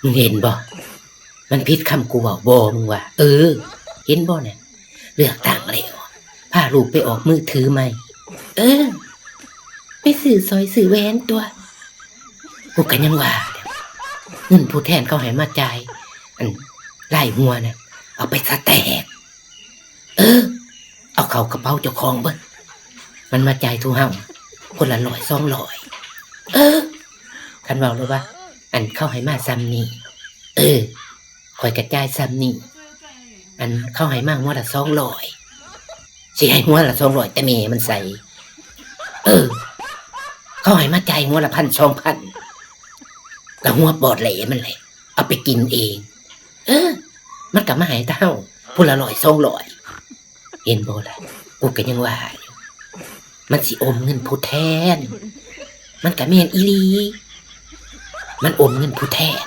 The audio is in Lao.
ມຶງເຫັນບໍ່? ມັນຜິດຄຳກູເວົ້າບໍ່? ມຶງວ່າ ເອີ ເຫັນບໍ່ນັ້ນ? ເລືອກຕັ້ງແລ້ວ ພາລູກໄປອອກມືຖືໃໝ່. ເອີ ໄປຊື້ສ້ອຍຊື້ແຫວນຕົ໋ວະ. ກູກໍຍັງວ່າ ເງິນຜູ້ແທນເຂົາໃຫ້ມາຈ່າຍ ອັນ ລາຍຫົວນັ້ນ ເອົາໄປສະແຕັກ. ເອີ ເອົາເຂົ້າກະເປົາເຈົ້າຂອງເບິດ. ມັນມາຈ່າຍສູ່ເຮົາຄົນລະຮ້ອຍສອງຮ້ອຍ. ເອີ ຄັນເວົ້າແລ້ວວ່າ ອັນ ເຂົາໃຫ້ມາສ່ຳນີ້ ເອີ ຂ້ອຍກະຈ່າຍສ່ຳນີ້. ອັນ ເຂົາໃຫ້ມາຫົວລະສອງຮ້ອຍ ຊິໃຫ້ຫົວລະສອງຮ້ອຍແຕ່ແມ່ມັນໃສ? ເອີ ເຂົາໃຫ້ມາຈ່າຍຫົວລະພັນສອງພັນ ກະຫົວປອດແຫຼມັນແຫຼະ ເອົາໄປກິນເອງ. ເອີ ມັນກະມາໃຫ້ແຕ່ເຮົາຜູ້ລະຮ້ອຍສອງຮ້ອຍ. ເຫັນບໍ່ລະ? ກູກະຍັງວ່າຢູ່ ມັນຊິອົມເງິນຜູ້ແທນ. ມັນກະແມ່ນອີ່ຫຼີ ມັນອົມເງິນຜູ້ແທນ.